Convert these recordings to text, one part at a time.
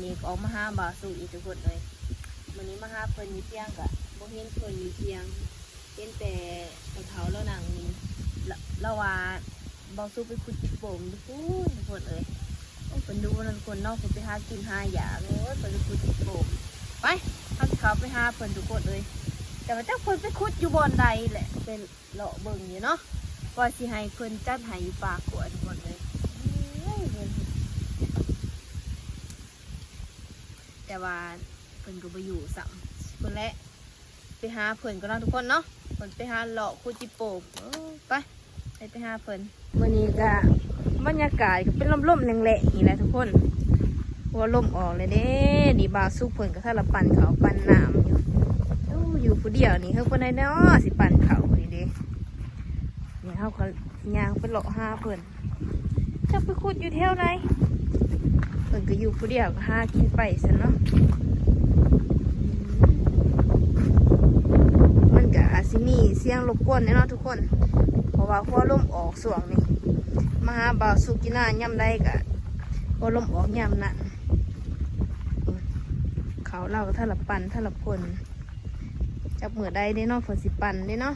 ນີ້ກໍອອກມາຫາບ່າວສຸກອີກທຸກຄົນເອີຍ. ມື້ນີ້ມາຫາເພິ່ນຢູ່ທຽງກໍບໍ່ເຫັນເພິ່ນຢູ່ທຽງ ເຫັນແຕ່ພໍ່ເຖົ້າລາວນັ່ງນີ້. ລາ ລາວວ່າບ່າວສຸກໄປຂຸດຈິໂປ່ງຢູ່ພຸ້ນທຸກຄົນເອີຍ. ໂອ້ ເພິ່ນດຸນະທຸກຄົນເນາະ ເພິ່ນໄປຫາກິນຫາຢາກ. ໂອ້ຍ ເພິ່ນໄປຂຸດຈິໂປ່ງ. ໄປ ເຮົາຊິເຂົ້າໄປຫາເພິ່ນທຸກຄົນເອີຍ. ແຕ່ວ່າຈັກເພິ່ນໄປຂຸດຢູ່ບ່ອນໃດແຫຼະ ໄປ ເລາະເບິ່ງຢູ່ເນາະ ວ່າຊິໃຫ້ເພິ່ນຈັດໃຫ້ຢູ່ປ່າກົວທຸກຄົນເອີຍ. ແຕ່ວ່າເພິ່ນກໍບໍ່ຢູ່ຊ້ຳ. ພຸ້ນແຫຼະ ໄປຫາເພິ່ນກ່ອນເນາະທຸກຄົນເນາະ. ເພິ່ນໄປຫາເລາະຂຸດຈິໂປ່ງ. ເອີ ໄປ ໄປ ໄປຫາເພິ່ນ. ມື້ນີ້ກະບັນຍາກາດກໍເປັນລົມໆແລ້ງໆນີ້ແຫຼະທຸກຄົນ ເພາະວ່າລົມອອກແລ້ວເດ້. ນີ້ບ່າວສຸກເພິ່ນກໍທັນລະປັ່ນເຂົ້າປັ່ນນ້ຳຢູ່. ໂອ້ ຢູ່ຜູ້ດຽວນີ້ ເຮີ້ ຜູ້ໃດເນາະຊິປັ່ນເຂົ້ານີ້ເດ້. ນີ້ເຮົາກໍຍ່າງໄປເລາະຫາເພິ່ນ ຈັກໄປຂຸດຢູ່ແຖວໃດ. ເພິ່ນກໍຢູ່ຜູ້ດຽວ ກໍຫາກິນໄປຊັ້ນເນາະ. ມັນກໍອາດຊິມີສຽງລົບກວນແດ່ເນາະທຸກຄົນ ເພາະວ່າຫົວລົມອອກຊ່ວງນີ້. ມາຫາບ່າວສຸກຢູ່ນາຍາມໃດກໍຫົວລົມອອກຍາມນັ້ນ. ເຂົາລາວກໍທັນລະປັ່ນທັນລະພົ່ນ ຈັກມື້ໃດເດ້ເນາະ ເພິ່ນຊິປັ່ນເດ້ເນາະ.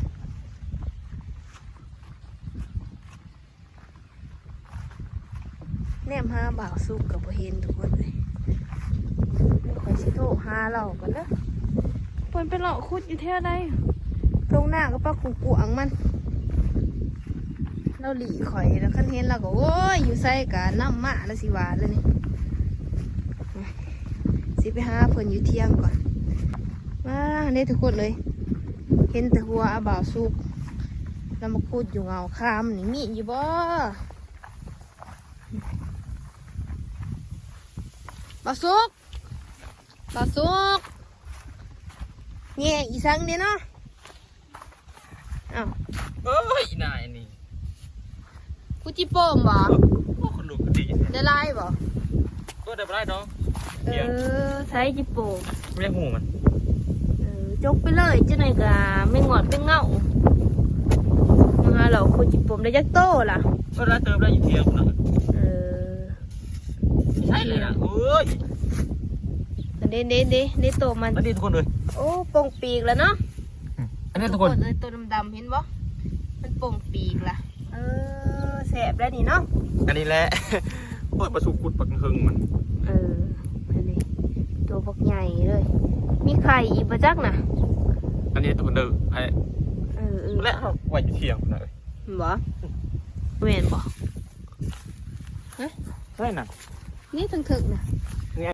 ແນມຫາບ່າວສຸກກໍບໍ່ເຫັນທຸກຄົນເອີຍ. ດຽວຂ້ອຍຊິໂທຫາລາວກ່ອນເດີ ເພິ່ນໄປເລາະຂຸດຢູ່ແຖວໃດ. ທົ່ງນາກໍປາກກວ້າງໆມັນ ລາວຫຼີ້ຂ້ອຍແລ້ວ ຄັນເຫັນລາວກໍ ໂອ້ຍ ຢູ່ໃສກໍນຳມາລະຊິວ່າແລ້ວນີ້. ຊິໄປຫາເພິ່ນຢູ່ທຽງກ່ອນ. ວ້າ ເດ້ທຸກຄົນເອີຍ ເຫັນແຕ່ຫົວອາບ່າວສຸກ ລາວມາຂຸດຢູ່ເຫງົ້າຄາມນີ້ ມີຢູ່ບໍ່ ບ່າວສຸກ? ບ່າວສຸກ ແຍ່ອີ່ສັງເດ້ເນາະ. ອ້າວ ເອີຍ ອີ່ນາຍນີ້ ຂຸດຈິໂປ່ງບໍ່? ໂອ້ ຄົນລຸກດີແທ້ ໄດ້ຫຼາຍບໍ່? ໂອ້ ໄດ້ບໍ່ຫຼາຍດອກ. ເອີ ໃສ່ຈິໂປ່ງ ບໍ່ຢາກຮູ້ມັນ. ເອີ ຈົກໄປເລີຍ ຈັ່ງໃດກໍແມງງອດແມງເຫງົ້າ. ມາຫາເລາະຂຸດຈິໂປ່ງໄດ້ຈັກໂຕລະ? ກໍຫຼາຍເຕີບແລ້ວ ຢູ່ທຽງພຸ້ນນະ. ເອີ ໃສ່ເລີຍນະ. ໂອ້ຍ ອັນເດ້ ເດ້ ເດ້ ເດ້ໂຕມັນ ອັນນີ້ທຸກຄົນເອີຍ. ໂອ້ ປົ່ງປີກແລ້ວເນາະ. ອືມ ອັນນີ້ທຸກຄົນເອີຍ ໂຕດຳໆ ເຫັນບໍ່? ມັນປົ່ງປີກລະ. ເອີ ແຊບແລ້ວນີ້ເນາະ. ອັນນີ້ແຫຼະ ໂອ້ຍ ປາສຸກຂຸດບັກເຫິງມັນ. ເອີ ອັນນີ້ໂຕບັກໃຫຍ່ເລີຍ. ມີໄຂ່ອີກບໍ່ຈັກນະ? ອັນນີ້ທຸກຄົນເດີ ໄອ້ ເອີໆ ແລະເຮົາໄວ້ຢູ່ທຽງພຸ້ນນະ. ເອີ ບໍ່ ແມ່ນບໍ່? ຮະ ໃຊ່ນະ ນີ້ເທິງໆນະ.